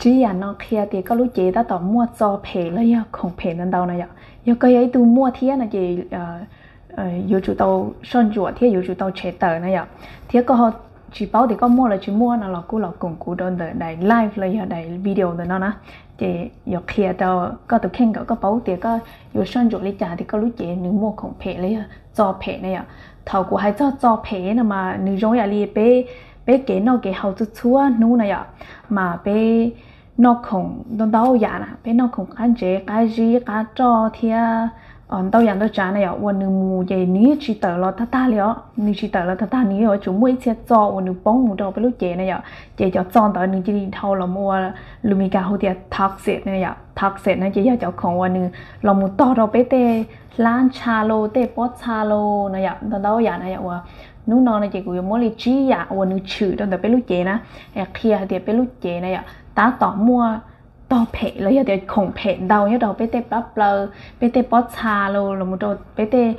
Tsib yam no qhia tias koj lub cev tab tom muaj txo phem los yog khoom phem ntau ntau no yom. Yog koj yog ib tug muaj thiab no ces yuav tsum tau soj ntsuam thiab yuav tsum tau tshem tawm no yom. Thiab koj tsis paub tias koj muaj los tsis muaj no los kuj los koom kuv rau ntawm daim live los yog daim video ntawm no na. Ces yuav qhia rau koj tus kheej kom koj paub tias koj yuav soj ntsuam li cas tias koj lub cev nws muaj khoom phem los yog txo phem na yom. Thaum kuv hais txog txo phem no mas nws zoo ib yam li peb, peb kev noj kev haus txhua txhua hnub na yom, mas peb noj khoom ntau ntau yam na, peb noj khoom qab ntsev qab zib qab roj thiab ntau yam ntau tsav na yom, uas nws mus ces nws yeej tsis tawm los tag tag li os, nws tsis tawm los tag tag, nws yuav tsum muaj ib txhia txo uas nws poob mus rau peb lub cev na yom. Ces cov txo ntawd nws cia li dhau los mus ua lus Meskas hu tias toxic na yom. Toxic no ces yog cov khoom uas nws los mus tog rau peb tej hlab ntsha los tej pob txha los no yom, ntau ntau yam na yom. Uas hnub no no ces kuv yuav muab li tsib yam uas nws tshwm rau ntawm peb lub cev na, qhia hais tias peb lub cev na yom tab tom muaj tog phem los yog tias khoom phem ntau nyob rau peb tej plab plaws, peb tej pob txha los los mus rau peb tej,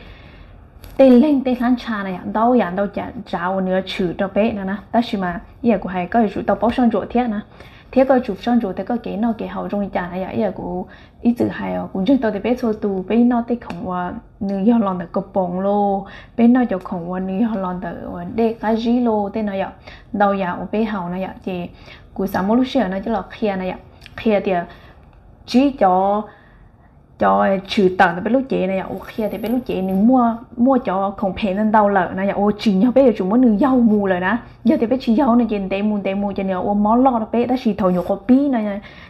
tej leeg tej hlab ntsha na yom, ntau yam ntau tsav uas nws yuav tshwm rau peb no na. Tab sis mas ib yam kuv hais koj yuav tsum tau paub soj ntsuam thiab na, thiab koj yuav tsum soj ntsuam tias koj kev noj kev haus zoo li cas na yom. Ib yam kuv ib txwm hais os, kuv ntseeg tau tias peb txhua tus peb noj tej khoom uas nws yog los ntawm kaus poom los, peb noj cov khoom uas nws yog los ntawm uas dej qab zib los tej no yom, ntau yam uas peb haus no yom. Ces kuv xav muab lub sij hawm no coj los qhia na yom, qhia tias tsib cov, cov tshwm tawm ntawm peb lub cev na yom, uas qhia tias peb lub cev nws muaj, muaj cov khoom phem ntau ntau lawm na yom, uas tsim nyog peb yuav tsum muab nws yaug mus lawm na. Yog tias peb tsis yaug no ces ntev mus ntev mus ces nws ua mob loj rau peb, tab sis thaum nyuam qhuav pib no,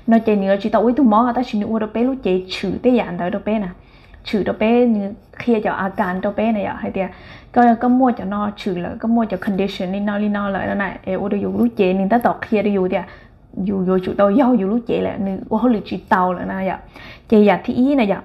no ces nws yuav tsis tau ua ib tug mob, tab sis nws ua rau peb lub cev tshwm tej yam ntawd rau peb na, tshwm rau peb, nws qhia cov a kas rau peb na yom, hais tias koj, koj muaj cov no tshwm lawm, koj muaj cov condition li no li no lawm no na, es ua rau yus lub cev nws tab tom qhia rau yus tias yus yuav tsum tau yaug yus lub cev lawm, nws ua hauj lwm tsis tau lawm na yom. Ces yam thib ib na yom,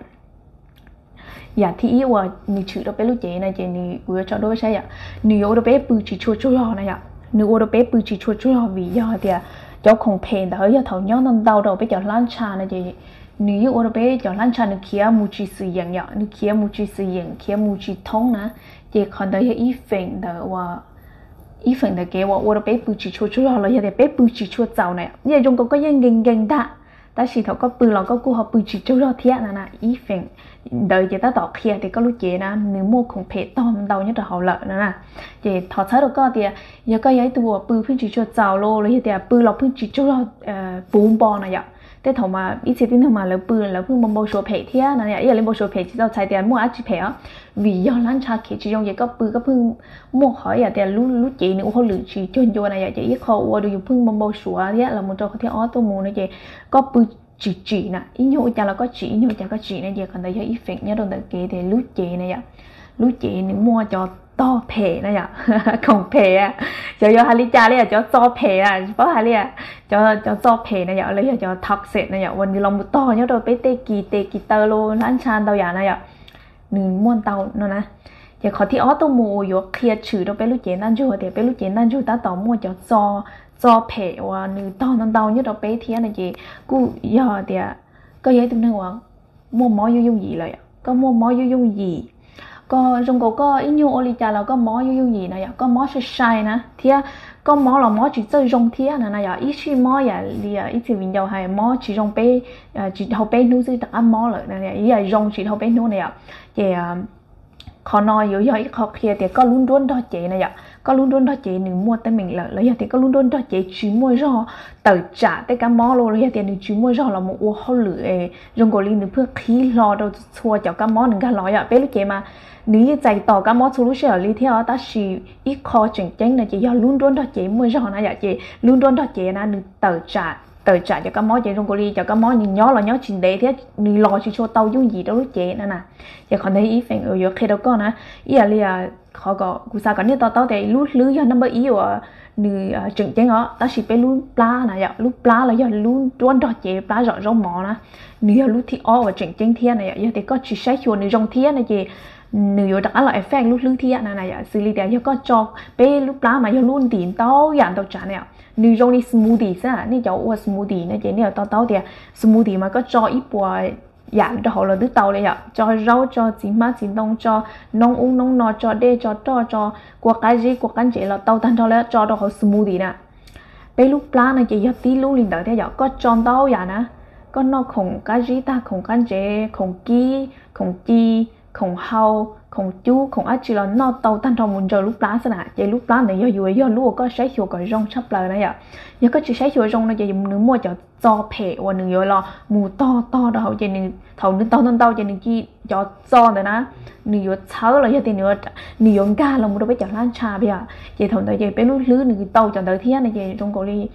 yam thib ib uas nws tshwm rau peb lub cev na ces nws, kuv yuav tso duab peb saib yom, nws yuav ua rau peb pw tsis tshua tsaug zog na yom. Nws ua rau peb pw tsis tshua tsaug zog vim yog tias cov khoom phem ntawd yog thaum nyob ntau ntau rau peb cov hlab ntsha no ces nws yeej ua rau peb cov hlab ntsha nws khiav mus tsis xwm yeem yom, nws khiav mus tsis xwm yeem, khiav mus tsis thoob na. Ces qhov ntawd yog ib feem ntawd uas, ib feem ntawd kev uas ua rau peb pw tsis tshua tsaug zog los yog tias peb pw tsis tshua txaus na. Yeej zoo nkaus koj yeej nkees nkees ntag, tab sis thaum koj pw los koj kuj ho pw tsis tsaug zog thiab na na. Ib feem ntawd ces tab tom qhia tias koj lub cev na nws muaj khoom phem tog ntau nyob rau hauv lawm no na. Ces thov txhawb rau koj tias yog koj yog ib tug uas pw pheej tsis tshua txaus los, los yog tias pw los pheej tsis tsaug zog puv npo na yom. Tej thaum mas ib txhia tib neeg mas lawv pw lawv pheej npau npau suav phem thiab no, ib yam li npau suav phem tsis tau txhais tias muaj dab tsi phem os, vim yog hlab ntsha khiav tsis zoo ces koj pw koj pheej muaj qhov ib yam tias lub, lub cev nws ua hauj lwm tsis cuag ncua na yom. Ces ib qho ua rau yus pheej npau npau suav thiab los mus rau qhov thib ob tuaj mus no ces koj pw tsis tsim na, ib nyuag ua cas los koj tsim, ib nyuag ua cas koj tsim na. Ces qhov ntawd yog ib feem nyob rau ntawm kev tias lub cev na yom, lub cev nws muaj cov tog phem na yom, khoom phem, xyov yuav hais li cas li, cov txo phem, tsis paub hais li, cov, cov txo phem na yom, los yog cov toxic na yom, uas nws los mus tog nyob rau peb tej kis tes kis taw los hlab ntsha ntau yam na yom, nws muaj ntau no na. Ces qhov thib ob tuaj mus uas yuav qhia tshwm rau peb lub cev ntaj ntsug tias peb lub cev ntaj ntsug tab tom muaj cov txo, txo phem uas nws tog ntau ntau nyob rau peb thiab no ces kuj yog tias koj yog ib tug neeg uas muaj mob yooj yooj yim lawm, koj muaj mob yooj yooj yim, koj zoo nkaus koj ib nyuag ua li cas los koj mob yooj yooj yim na yom, koj mob sai sai na thiab koj mob los mob tsis txawj zoo thiab na na yom. Ib sij mob yam li ib txhia viv ncaus hais mob tsis zoo peb, tsis dhau peb hnub xwb rov qab mob lawm na, ib yam zoo tsis dhau peb hnub na yom. Ces qhov no yuav yog ib qho qhia tias koj lub nruab nrog cev na yom, koj lub nruab nrog cev nws muaj teeb meem lawm los yog tias koj lub nruab nrog cev tsis muaj zog tawm tsam tej kab mob los, los yog tias nws tsis muaj zog los mus ua hauj lwm es zoo nkaus li nws pheej qhib hlo rau txhua cov kab mob nws nkag los yom. Peb lub cev mas nws yeej txais tos kab mob txhua lub sij hawm li thiab os, tab sis ib qho tseem ceeb no ces yog lub nruab nrog cev muaj zog na yom, ces lub nruab nrog cev na nws tawm tsam, tawm tsam cov kab mob ces zoo nkaus li cov kab mob nws nyob los nyob tsis ntev thiab nws los tsis tshua tau yooj yim rau lub cev no na. Ces qhov ntawd ib feem uas yuav qhia rau koj na, ib yam li qhov kom kuv xav kom nej to taub tias lub hlwb yog number ib uas nws tseem ceeb os, tab sis peb lub plab na yom, lub plab los yog lub nruab nrog cev plab zom zaub mov na, nws yog lub thib ob uas tseem ceeb thiab na yom. Yog tias koj tsis saib xyuas nws zoo thiab no ces nws yuav rov qab los affect lub hlwb thiab na na yom. Xws li tias yog koj tso, peb lub plab mas yog lub ntim ntau yam ntau tsav na yom, nws zoo li smoothie xwb. Nej cov ua smoothie no ces nej yuav to taub tias smoothie mas koj tso ib puas yam rau hauv los twb tau li yom, tso zaub, tso txiv hmab txiv ntoo, tso noob ub noob no, tso dej tso roj, tso kua qab zib kua qab ntsev los tau tag nrho li, tso rau hauv smoothie na. Peb lub plab no ces yog tib lub li ntawd thiab yom. Koj tso ntau yam na, koj noj khoom qab zib tag, khoom qab ntsev, khoom kib, khoom ci, khoom hau, khoom cub, khoom dab tsi los noj tau tag nrho mus ntsaws lub plab xwb na. Ces lub plab ntawd yog yuav yog lub uas koj saib xyuas kom zoo tshaj plaws na yom. Yog koj tsis saib xyuas zoo no ces nws muaj cov txo phem uas nws yuav los mus tog tog rau hauv ces thaum nws tog ntau ntau ces nws ci cov txo ntawd na, nws yuav txhawb los yog tias nws yuav nkag los mus rau peb cov hlab ntsha yom. Ces thaum ntawd ces peb lub hlwb nws tau cov ntawd thiab no ces zoo nkaus li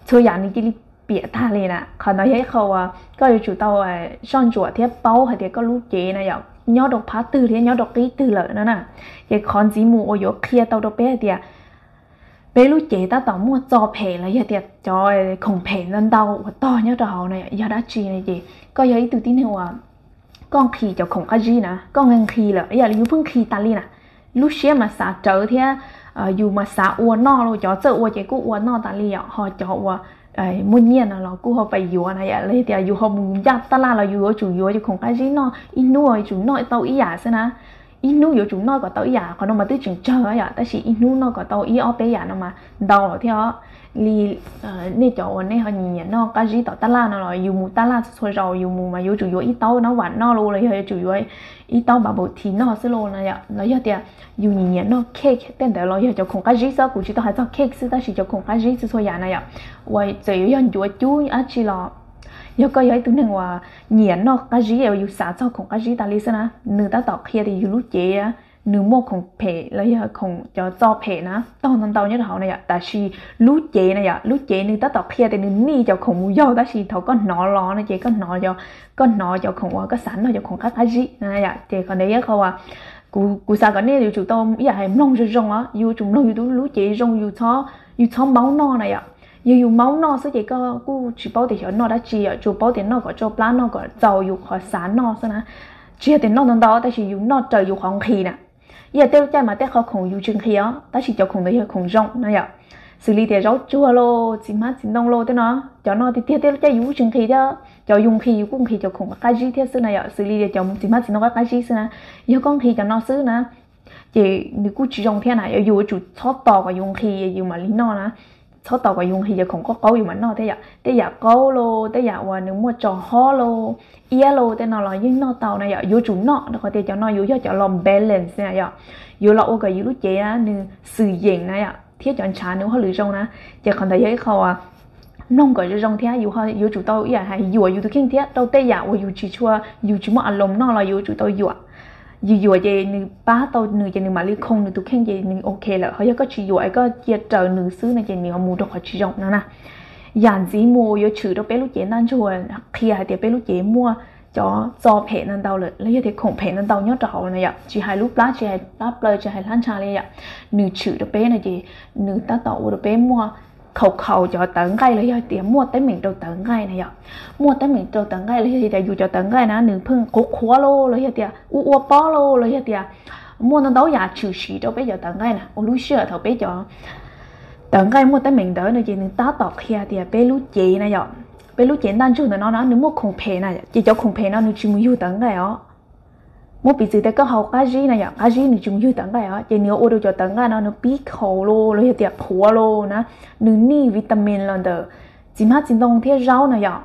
txhua yam nws cia li piam tag li na. Qhov ntawd yog ib qho uas koj yuav tsum tau soj ntsuam thiab paub hais tias koj lub cev na yom nyob rau phab twg thiab nyob rau qib twg lawm no na. Ces qhov ntxiv mus uas yuav qhia tau rau peb hais tias peb lub cev tab tom muaj txo phem los yog tias cov khoom phem ntau ntau uas tog nyob rau hauv na yog dab tsi no ces koj yog ib tug tib neeg uas koj nqhis cov khoom qab zib na, koj nqhis nqhis lawm ib yam li yus pheej nqhis tas li na, lub siab mas xav rawv thiab yus mas xav ua noj los cov txawj ua ces kuj ua noj tas li yom. Ho cov uas muaj nyiaj no los kuj ho pais yuav na yom, los yog tias yus ho mus ncaj tab laj los yus yuav tsum yuav cov khoom qab zib noj, ib hnub yuav tsum noj tau ib yam xwb na. Ib hnub yuav tsum noj kom tau ib yam, qhov no mas twb tseem tsawg yom, tab sis ib hnub noj kom tau ib ob peb yam no mas ntau lawm thiab os. Li nej cov uas nej ho nyiam noj qab zib tom tab laj no los yus mus tab laj txhua zaus yus mus mas yuav tsum yuav ib taub nab vam noj los los yog yuav tsum yuav ib taub bubble tea noj xwb los, los yog tias yus nyiam nyiam noj cake tej ntawd los yog cov khoom qab zib xwb, kuv tsis tau hais txog cake xwb tab sis cov khoom qab zib txhua txhua yam na yom. Uas txawm yuav yog ncuav cub dab tsi los yog koj yog ib tug neeg uas nyiam noj qab zib uas yus xav txog khoom qab zib tas li xwb na, nws tab tom qhia tias yus lub cev nws muaj khoom phem los yog khoom cov txo phem na tog ntau ntau nyob rau hauv na yom. Tab sis lub cev na yom, lub cev nws tab tom qhia tias nws nij cov khoom mus yaug tab sis thaum koj hnov los no ces koj hnov, koj hnov cov khoom uas koj xav noj cov khoom qab qab zib na yom. Ces qhov ntawd yog qhov uas kuv xav kom nej yuav tsum tau ib yam hais mloog zoo zoo os, yuav tsum mloog yus lub cev zoo, yus txhob maub noj na yom. Yog yus maub noj xwb ces koj kuj tsis paub tias xyov noj dab tsi yom, tsuas paub tias noj kom tsau plab noj kom txaus yus qhov xav noj xwb na. Tsis yog tias noj ntau ntau tab sis yus noj raws yus qhov nqhis na. Ib yam tej lub caij mas tej qhov khoom yus tsis nqhis os tab sis cov khoom ntawd yog khoom zoo na yom. Xws li tias zaub tsuag los txiv hmab txiv ntoo los tej no, cov no tiag tiag tej lub caij yus kuj tsis nqhis thiab, cov yus nqhis yus kuj nqhis cov khoom qab zib thiab xwb na yom. Xws li tias cov txiv hmab txiv ntoo qab qab zib xwb na, yog koj nqhis cov no xwb na ces nws kuj tsis zoo thiab na. Yog yus yuav tsum txhob tos kom yus nqhis yus mam li noj na, txhob tos kom yus nqhis cov khoom qaub qaub yus mam noj thiab yom. Tej yam qaub los tej yam uas nws muaj tso hob los iab los tej no los yeej noj tau na yom, yuav tsum noj rau qhov tias cov no yuav yog cov los balance na yom, yuav los ua kom yus lub cev nws xwm yeem na yom thiab cov ntshav nws ua hauj lwm zoo na. Ces qhov ntawd yog ib qho mloog kom zoo zoo thiab yus yuav tsum tau ib yam hais yuam yus tus kheej thiab rau tej yam uas yus tsis tshua, yus tsis muaj a loos noj los yuav tsum tau yuam. Yus yuam ces nws pab tau nws ces nws mam li khoo nws tus kheej ces nws ok lawm. Ho yog koj tsis yuam es koj cia raws nws xwb no ces nws yuav mus rau qhov tsis zoo no na. Yam ntxiv mus yuav tshwm rau peb lub cev ntaj ntsug, qhia hais tias peb lub cev muaj cov txo phem ntau ntau lawm los yog tias khoom phem ntau ntau nyob rau hauv na yom. Tsis hais lub plab, tsis hais plab plaws, tsis hais hlab ntsha li yom, nws tshwm rau peb no ces nws tab tom ua rau peb muaj khaus khaus cov tawv nqaij los yog tias muaj teeb meem rau tawv nqaij na yom. Muaj teeb meem rau tawv nqaij los yog tias yus cov tawv nqaij na nws pheej qhuav qhuav los los yog tias ua ua pob los los yog tias muaj ntau ntau yam tshwm sim rau peb cov tawv nqaij na. Ua lub sij hawm thaum peb cov tawv nqaij muaj teeb meem ntawd no ces nws tab tom qhia tias peb lub cev na yom, peb lub cev ntaj ntsug ntawm no na nws muaj khoom phem na, ces cov khoom phem no nws tsis mus yug tawv nqaij os. Muab piv txwv tias koj haus qab zib na yom, qab zib nws tsis mus yug tawv nqaij os, ces nws yuav ua rau cov tawv nqaij no nws pib khaus los los yog tias qhuav los na, nws nij vitamin los ntawm txiv hmab txiv ntoo thiab zaub na yom,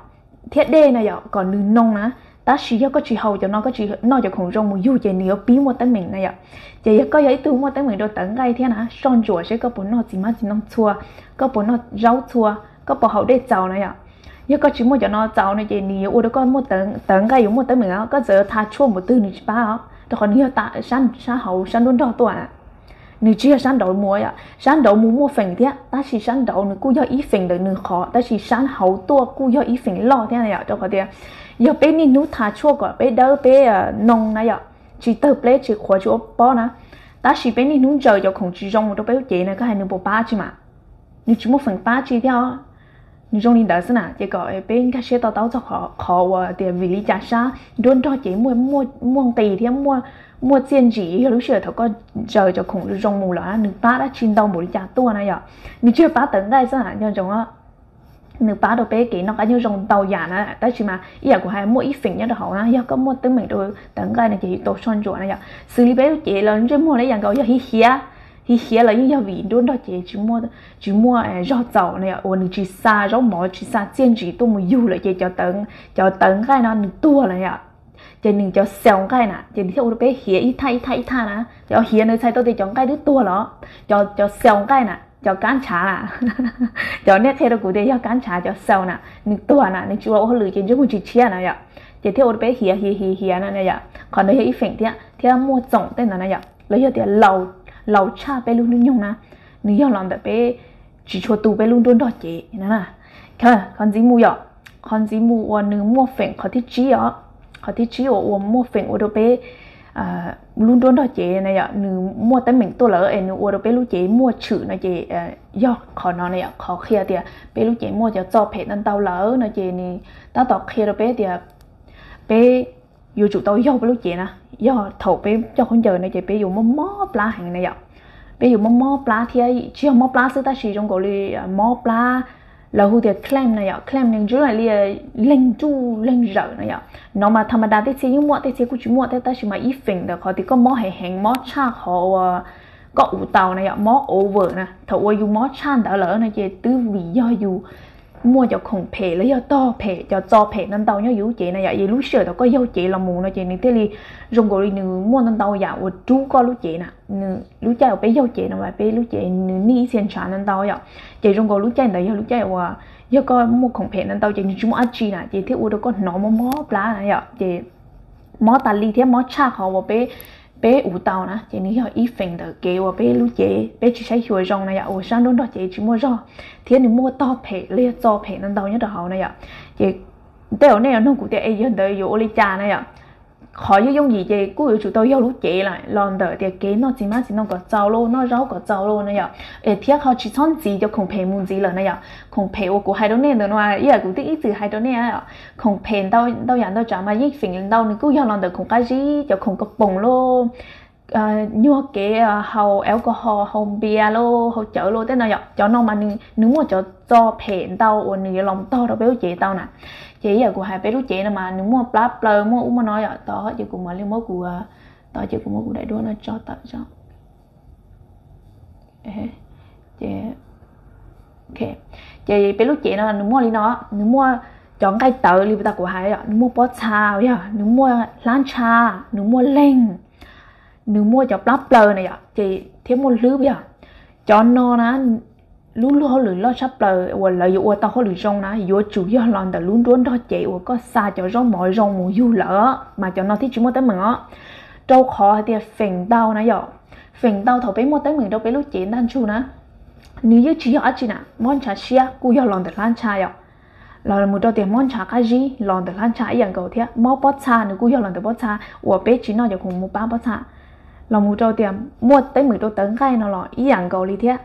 thiab dej na yom kom nws noo na. Tab sis yog koj tsis haus cov no, koj tsis noj cov khoom zoo mus yug ces nws yuav pib muaj teeb meem na yom. Ces yog koj yog ib tug muaj teeb meem rau tawv nqaij thiab na, soj ntsuam seb koj puas noj txiv hmab txiv ntoo txhua, koj puas noj zaub txhua, koj puas haus dej txaus na yom. Yog koj tsis muaj cov no txaus no ces nws yuav ua rau koj muaj tawv nqaij, yuav muaj teeb meem os. Koj txawm yuav tha tshuaj npaum twg nws tsis pab os, rau qhov nws yog sab hauv sab nruab nrog tuaj na. Nws tsis yog sab nraud mus yom, sab nraud mus muaj feem thiab, tab sis sab nraud nws kuj yog ib feem ntawm nws qhov, tab sis sab hauv tuaj kuj yog ib feem loj thiab na yom. Rau qhov tias yog peb niaj hnub tha tshuaj kom peb dawb peb noo na yom, tsis tawg pleb tsis qhuav tsis ua pob na, tab sis peb niaj hnub ntsaws cov khoom tsis zoo mus rau peb lub cev na, koj hais nws puas pab tsi mas? Nws tsis muaj feem pab tsi thiab os. Nws zoo li ntawd xwb na, ces kom peb nkag siab to taub txog qhov uas tias vim li cas sab nruab nrog cev muaj nqis thiab muaj txiaj ntsim yog lub sij hawm thaum koj ntsaws cov khoom zoo mus lawm nws pab dab tsi ntau npaum li cas tuaj na yom. Nws tsis yog pab tawv nqaij xwb na, nco ntsoov, nws pab rau peb kev noj qab nyob zoo ntau yam na, tab sis mas ib yam kuv hais muaj ib feem nyob rau hauv na, yog koj muaj teeb meem rau tawv nqaij no ces yuav tau soj ntsuam na yom. Xws li peb lub cev los ntsej muag li yam nkaus yog hiv hiav, Hiv hiav los yeej yog vim nruab nrog cev tsis muaj zog txaus na yom, uas nws tsis xa zaub mov tsis xa txiaj ntsim tuaj mus yug lawm ces cov tawv nqaij no nws tuag lawm yom. Ces nws cov xaus nqaij na ces nws thiaj ua rau peb hiav ib thaj ib thaj ib thaj na. Cov hiav nws txhais tau tias cov nqaij twb tuag los, cov xaus nqaij na, cov kab ntshav na, cov nej qhia rau kuv tias yog kab ntshav cov xaus na, nws tuag na, nws tsis ua ua hauj lwm ces ntsej muag tsis tshiab na yom. Ces thiaj ua rau peb hiav hiav hiav hiav na yom. Qhov ntawd yog ib feem thiab, thiab muaj txoom tej ntawd na yom, los yog tias laus tshaj peb lub hnub nyoog na, nws yog los ntawm peb tsis tshua tu peb lub nruab nrog cev na. Qhov ntxiv mus yom, qhov ntxiv mus uas nws muaj feem qhov thib tsib os, qhov thib tsib uas uas muaj feem ua rau peb lub nruab nrog cev na yom, nws muaj teeb meem tuaj lawm es nws ua rau peb lub cev muaj tshwm no ces yog qhov no na yom, qhov qhia tias peb lub cev muaj cov txo phem ntau ntau lawm no ces nws tab tom qhia rau peb tias peb yuav tsum tau yaug peb lub cev na. Yog thaum peb coj khaub ncaws no ces peb yuav mob mob plab heev na yom. Peb yuav mob mob plab thiab tsis yog mob plab xwb tab sis zoo nkaus li mob plab, lawv hu tias cramp na yom, cramp nws ntsw li leeg nruj leeg zawm na yom. No mas tha ma da tej txhia yeej muaj tej txhia kuj tsis muaj thiab tab sis mas ib feem ntawm qhov tias koj mob heev heev mob tshaj qhov uas koj ua tau na yom, mob over na. Thaum uas yus mob tshaj ntawd lawm no ces twb vim yog yus muaj cov khoom phem los yog tog phem, cov txo phem ntau ntau nyob yus lub cev na yom. Es lub sij hawm thaum koj yaug cev los mus no ces nws thiaj li zoo nkaus li nws muaj ntau ntau yam uas rub koj lub cev na. Nws lub caij uas peb yaug cev no mas peb lub cev nws nij ib txhia ntshav ntau ntau yom. Ces zoo nkaus lub caij ntawd yog lub caij uas yog koj muaj khoom phem ntau ntau ces nws tsis muaj dab tsi na ces thiaj ua rau koj hnov mob mob plab na yom. Ces mob tas li thiab mob tshaj qhov uas peb, peb ua tau na ces nws yog ib feem ntawm kev uas peb lub cev peb tsis saib xyuas zoo na yom, uas sab nruab nrog cev tsis muaj zog thiab nws muaj tog phem los yog txo phem ntau ntau nyob rau hauv na yom. Ces tej zaum nej yuav nug kuv tias es yog ntawd yuav ua li cas na yom. Qhov yooj yooj yim ces kuj yuav tsum tau yaug lub cev lawm los ntawm tias kev noj txiv hmab txiv ntoo kom txaus lauj, noj zaub kom txaus lauj na yom. Es thiab qhov tsis txhob ntxiv cov khoom phem mus ntxiv lawm na yom. Khoom phem uas kuv hais rau nej ntawm no ib yam kuv twb ib txwm hais rau nej, khoom phem ntau yam ntau tsav mas yeej feem ntau nws kuj yog los ntawm khoom qab zib, cov khoom koj poom lauj, nyuag kev haus alcohol, haus npias lauj, haus cawv lauj tej no yom. Cov no mas nws muaj cov txo phem ntau uas nws yuav los tog rau peb lub cev tau na. Ces ib yam kuv hais peb lub cev no mas nws muaj plab plaws muaj ub muaj no yom. Tod ces kuv mam li muab kuv, tod ces kuv muab kuv daim duab no tso tawm tso. Ces, ces peb lub cev no nws muaj li no, nws muaj cov nqaij tawv li tas kuv hais yom, nws muaj pob txha, yog nws muaj hlab ntsha, nws muaj leeg, nws muaj cov plab plaws na yom, ces thiab muaj hlwb yog. Cov no na, lub luag hauj lwm loj tshaj plaws uas lawv yuav ua tau hauj lwm zoo na yuav tsum yog los ntawm lub nruab nrog cev uas koj xa cov zaub mov zoo mus yug lawm mas cov no thiaj tsis muaj teeb meem os. Rau qhov hais tias feem ntau na yom, feem ntau thaum peb muaj teeb meem rau peb lub cev ntaj ntsug na, nws yeej tsis yog dab tsi na, mob ntshav siab kuj yog los ntawm hlab ntsha yom, los mus rau tias mob ntshav qab zib los ntawm hlab ntsha ib yam nkaus thiab, mob pob txha nws kuj yog los ntawm pob txha uas peb tsis noj cov khoom mus pab pob txha, los mus rau tias muaj teeb meem rau tawv nqaij no los ib yam nkaus li thiab,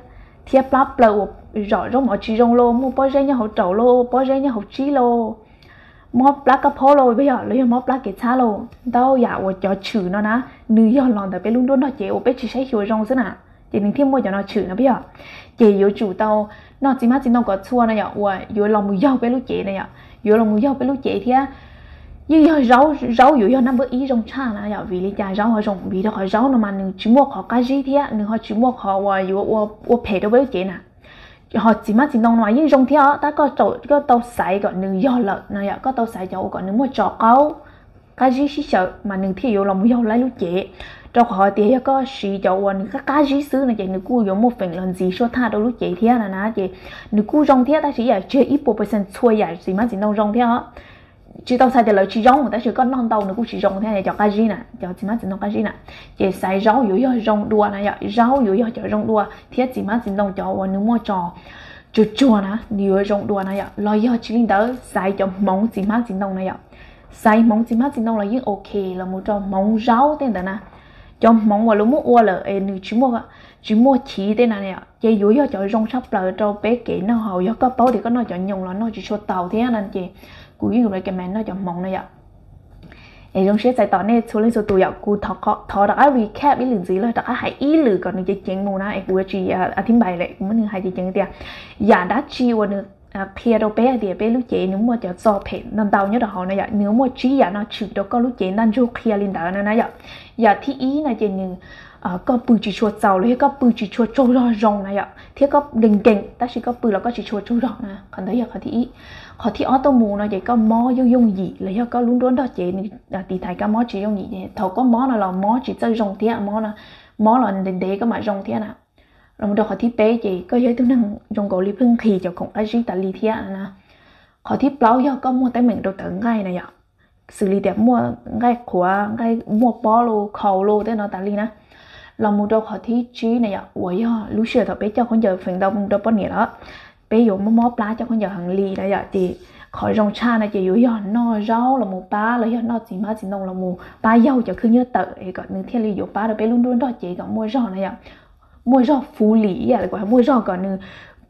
thiab plab plaws uas zom zaub mov tsis zoo lauj, muaj pob zeb nyob hauv raum lauj, pob zeb nyob hauv tsib lauj, mob plab kab phob lauj, yog los yog mob plab kev txhab lauj, ntau yam uas cov tshwm no na, nws yog los ntawm peb lub nruab nrog cev uas peb tsis saib xyuas zoo xwb na, ces nws thiaj muaj cov no tshwm no peb yog. Ces yuav tsum tau noj txiv hmab txiv ntoo kom txhua na yom, uas yuav los mus yaug peb lub cev na yom, yuav los mus yaug peb lub cev thiab. Yeej yog zaub, zaub yuav yog naj npawb ib zoo tshaj na yom. Vim li cas zaub ho zoo? Vim rau qhov zaub no mas nws tsis muaj qhov qab zib thiab nws ho tsis muaj qhov uas yuav ua phem rau peb lub cev na. Ho txiv hmab txiv ntoo no mas yeej zoo thiab os, tab koj tau xaiv kom nws yog lawm no yom, koj tau xaiv cov uas kom nws muaj tso qaub, qab zib sib xyaw mas nws thiaj yuav los mus yaug laib lub cev. Rau qhov tias yog koj siv cov uas nws qab qab zib xwb no ces nws kuj yuav muaj feem los ntxiv suaj thaj rau lub cev thiab na na. Ces nws kuj zoo thiab tab sis ib yam tsis yog ib puas percent txhua yam txiv hmab txiv ntoo zoo thiab os. Tsis tau txhais tias lawv tsis zoo tab sis koj noj ntau nws kuj tsis zoo thiab cov qab zib na, cov txiv hmab txiv ntoo qab zib na. Ces xaiv zaub yuav yog zoo dua na yom, zaub yuav yog cov zoo dua thiab txiv hmab txiv ntoo cov uas nws muaj tso tsuag tsuag na nws yuav zoo dua na yom. Los yog tsis li ntawd xaiv cov hmoov txiv hmab txiv ntoo na yom, xaiv hmoov txiv hmab txiv ntoo los yeej ok, los mus rau hmoov zaub tej ntawd na. Cov hmoov uas lawv muab ua lawm es nws tsis muaj, tsis muaj chiv tej na yom, ces yuav yog cov zoo tshaj plaws rau peb kev noj haus. Yog koj paub tias koj noj cov nyoos los noj tsis tshua taus thiab no ces kuv yeej recommend noj cov hmoov na yom. Es zoo siab txais tos nej txhua leej txhua tus yom. Kuv thov rov qab recap ib lwm ntxiv los rov qab hais ib lwm kom nws ceev ceev mus na es kuv yuav tsis a thib npais lawm, kuv muab nws hais ceev ceev tias yam dab tsi uas nws qhia rau peb hais tias peb lub cev nws muaj cov txo phem ntau ntau nyob rau hauv na yom, nws muaj tsib yam no tshwm rau koj lub cev ntaj ntsug qhia li ntawd na na yom. Yam thib ib no ces nws koj pw tsis tshua txaus los yog koj pw tsis tshua tsaug zog zoo na yom, thiab koj nkees nkees tab sis koj pw los koj tsis tshua tsaug zog na. Qhov ntawd yog qhov thib ib. Qhov thib ob tuaj mus no ces koj mob yooj yooj yim los yog koj lub nruab nrog cev nws tiv thaiv kab mob tsis yooj yim ces thaum koj mob no los mob tsis txawj zoo thiab, mob no, mob los ntev ntev koj mam zoo thiab na. Los mus rau qhov thib peb ces koj yog ib tug neeg zoo nkaus li pheej nqhis cov khoom qab zib tas li thiab na. Qhov thib plaub yog koj muaj teeb meem rau tawv nqaij na yom, xws li tias muaj nqaij qhuav, nqaij muaj pob los khaus los tej no tas li na. Los mus rau qhov thib tsib na yom, uas yog lub sij hawm thaum peb coj khaub ncaws feem ntau mus rau poj niam los peb yuav mob mob plab coj khaub ncaws heev li na yom, ces qhov zoo tshaj no ces yuav yog noj zaub los mus pab los yog noj txiv hmab txiv ntoo los mus pab yaug cov khwj nyiab tawm es kom nws thiaj li yuav pab rau peb lub nruab nrog cev kom muaj zog na yom, muaj zog fuv lim ib yam li kuv hais, muaj zog kom nws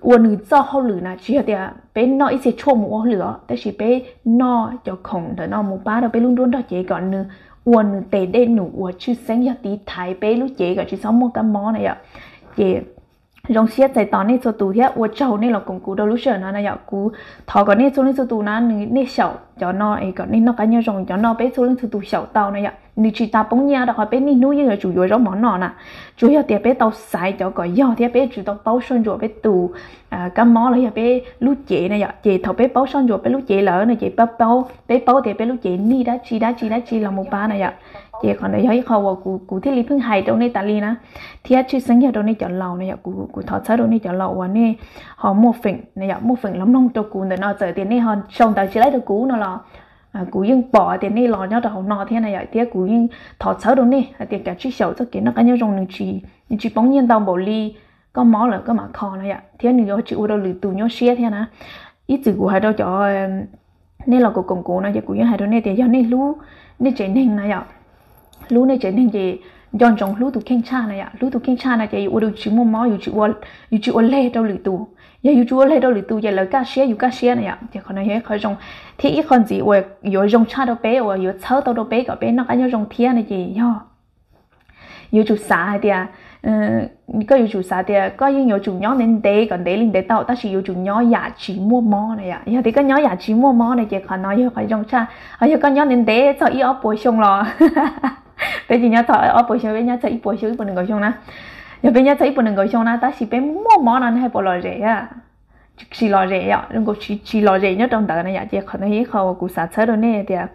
ua nws txoj hauj lwm na, tsis yog tias peb noj ib txhia tshuaj mus ua hauj lwm os, tab sis peb noj cov khoom ntawm no mus pab rau peb lub nruab nrog cev kom nws ua nws tes dej num uas tshwj xeeb yog tiv thaiv peb lub cev kom tsis txhob muaj kab mob na yom. Ces zoo siab txais tos nej txhua tus thiab ua tsaug nej los koom kuv rau lub sij hawm no na yom. Kuv thov kom nej txhua leej txhua tus na, nws nej xyaum cov no es kom nej noj qab nyob zoo, cov no peb txhua leej txhua tus xyaum tau na yom. Nws tsis tas poob nyiaj rau qhov peb niaj hnub yeej yuav tsum yuav zaub mov noj na, tsuas yog tias peb tau xaiv cov kom yog thiab peb yuav tsum tau paub soj ntsuam peb tus kab mob los yog peb lub cev na yom. Ces thaum peb paub soj ntsuam peb lub cev lawm no ces peb paub, peb paub tias peb lub cev nij dab tsi dab tsi dab tsi los mus pab na yom. Ces qhov ntawd yog ib qho uas kuv kuv thiaj li pheej hais rau nej tas li na, thiab tshwj xeeb yog rau nej cov laus na yom. Kuv thov txhawb rau nej cov laus uas nej ho muaj feem na yom, muaj feem los mloog rau kuv ntawm no, txawm tias nej ho sau ntawv tsis laib rau kuv no los kuv yeej pom tias nej los nyob rau hauv no thiab na yom, thiab kuv yeej thov txhawb rau nej hais tias kav tsij xyaum txoj kev noj qab nyob zoo, nws tsis poob nyiaj ntau npaum li koj mob lawm koj mam kho na yom, thiab nws yuav tsis ua rau lwm tus nyuaj siab thiab na. Ib txwm kuv hais rau cov nej los koom koom kuv no ces kuv yeej hais rau nej tias yog nej hlub nej tsev neeg na yom, hlub nej tsev neeg ces nco ntsoov hlub tus kheej tshaj na yom. Hlub tus kheej tshaj no ces yus ua rau tsis muaj mob, yus tsis ua leg rau lwm tus. Yog yus tsis ua leg rau lwm tus ces lawv kaj siab yus kaj siab na yom. Ces qhov no yog ib qho zoo, thiab ib qho ntxiv uas yuav zoo tshaj rau peb uas yuav txhawb tau rau peb kom peb noj qab nyob zoo thiab no ces yog yuav tsum xav hais tias, koj yuav tsum xav tias koj yeej yuav tsum nyob ntev ntev kom ntev li ntev tau, tab sis yuav tsum nyob yam tsis muaj mob na yom. Yog tias koj nyob yam tsis muaj mob na ces qhov no yog qhov zoo tshaj. Ho yog koj nyob ntev ntev txog ib ob puas xyoo los peb tsis nyob txog ob puas xyoo, peb nyob txog ib puas xyoo, ib puas nees nkaum xyoo na. Yog peb nyob txog ib puas nees nkaum xyoo na tab sis peb muaj mob no ne, hais puas lom zem? Tsis lom zem yom, zoo nkaus tsis lom zem nyob rau ntawd na yom. Ces qhov no yog ib qho uas kuv xav txhawb rau nej tias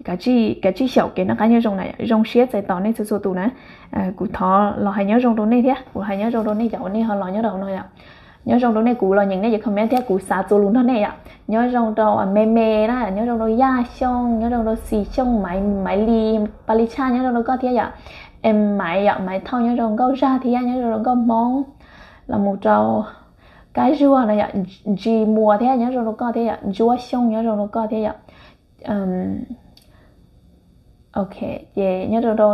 kav tsij xyaum kev noj qab nyob zoo na, zoo siab txais tos nej txhua txhua tus na. Kuv thov los hais nyob zoo rau nej thiab, kuv hais nyob zoo rau nej cov uas nej ho los nyob rau hauv no yom. Nyob zoo rau nej, kuv los nyeem nej cov comment thiab kuv xav txuas lus nrog nej yom. Nyob zoo rau Me Me na, nyob zoo rau Yaj Xyooj, nyob zoo rau Xis Xyooj, Maiv Lis, Pab Lis Tshaj, nyob zoo rau koj thiab yom. Em Maiv yom, Maiv Thauj, nyob zoo Nkauj Zaj thiab, nyob zoo rau Nkauj Hmoob. Los mus rau Kab Zuag no yom, Ntsis Muas thiab, nyob zoo rau koj thiab yom. Ntsuab Xyooj, nyob zoo rau koj thiab yom. Ok, ces nyob zoo rau